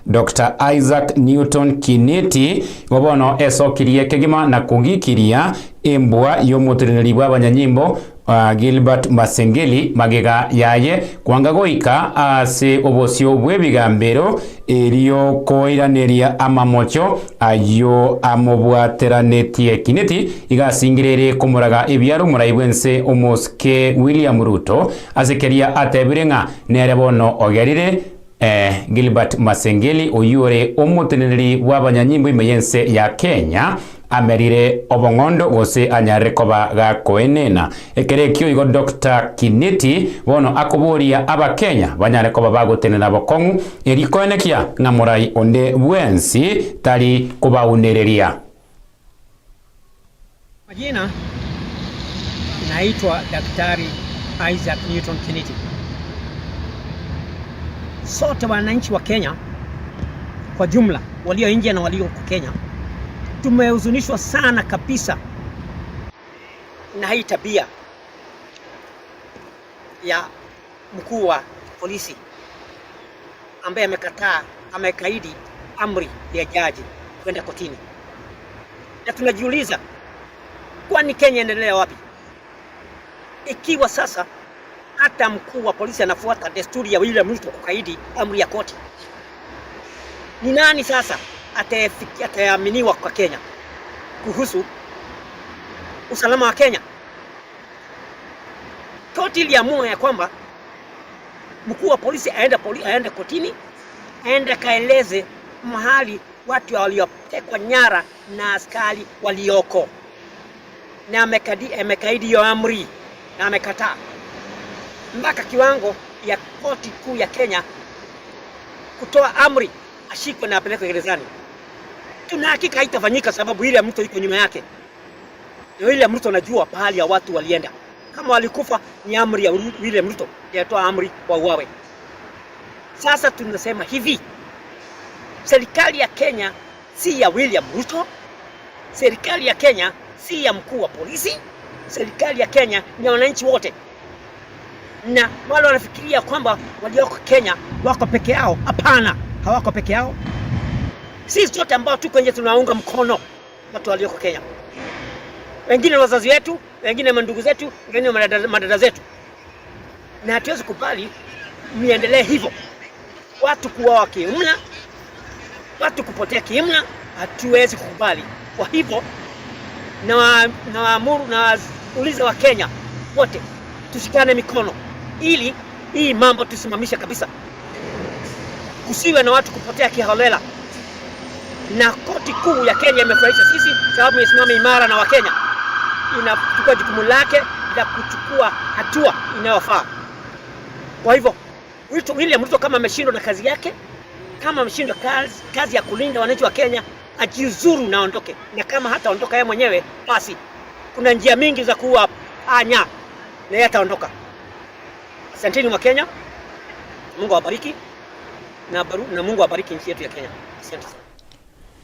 Dr. Isaac Newton Kiniti igo bono esokirie kegima na kogikiria embwa y'omoteneneri bw'abanyanyimbo Gilbert Masengeli magega yaye kwanga goika ase obosio bw'ebigambero erio koiraneria amamocho ayio amobwateranetie. Kineti iga asingire ere komoraga ebiaro omorai bw'ense omosike William Ruto ase keria atebire ng'a nere bono ogerire Gilbert Masengeli oyio ore omoteneneri bw'abanyanyimbo ime y'ense ya Kenya amerire obong'ondo gose anyarire koba gakoenena. Ekero ekio igo Doctor Kiniti bono akoboria Abakenya banyare koba bagotenena bokong'u erio koenekia ng'a morai onde bwensi tari kobaunereria. Majina naitwa Daktari Isaac Newton Kiniti. Sote wananchi wa Kenya kwa jumla, walio nje na walio Kenya, tumehuzunishwa sana kabisa na hii tabia ya mkuu wa polisi ambaye amekataa, amekaidi amri ya jaji kwenda kotini, na tunajiuliza kwani Kenya inaendelea wapi ikiwa sasa hata mkuu wa polisi anafuata desturi ya William Ruto kukaidi amri ya koti? Ni nani sasa ataaminiwa kwa Kenya kuhusu usalama wa Kenya? Koti iliamua ya kwamba mkuu wa polisi aende kotini, aende kaeleze mahali watu waliotekwa nyara na askari walioko, na amekaidi hiyo amri na amekataa mpaka kiwango ya koti kuu ya Kenya kutoa amri ashikwe na apelekwe gerezani. Tuna hakika haitafanyika sababu William Ruto iko nyuma yake, na William Ruto anajua pahali ya watu walienda. Kama walikufa ni amri ya William Ruto, yatoa amri wauawe. Sasa tunasema hivi, serikali ya Kenya si ya William Ruto, serikali ya Kenya si ya mkuu wa polisi, serikali ya Kenya ni ya wananchi wote. Na wale wanafikiria kwamba walioko Kenya wako peke yao, hapana, hawako peke yao. Sisi sote ambao tuko nje tunaunga mkono watu walioko Kenya, wengine ni wazazi wetu, wengine mandugu zetu, wengine madada zetu, na hatuwezi kubali miendelee hivyo, watu kuuawa kiimla, watu kupotea kiimla, hatuwezi kukubali. Kwa hivyo na waamuru na waulize wa Kenya wote tushikane mikono ili hii mambo tusimamishe kabisa, kusiwe na watu kupotea kiholela. Na koti kuu ya Kenya imefurahisha sisi sababu imesimama imara na Wakenya, inachukua jukumu lake la kuchukua hatua inayofaa. Kwa hivyo William Ruto kama ameshindwa na kazi yake, kama ameshindwa kazi ya kulinda wananchi wa Kenya, ajiuzuru na aondoke, na kama hataondoka yeye mwenyewe, basi kuna njia mingi za kuua panya na yeye ataondoka. Asanteni wa Kenya, Mungu awabariki na Mungu awabariki nchi yetu ya Kenya. Asante sana.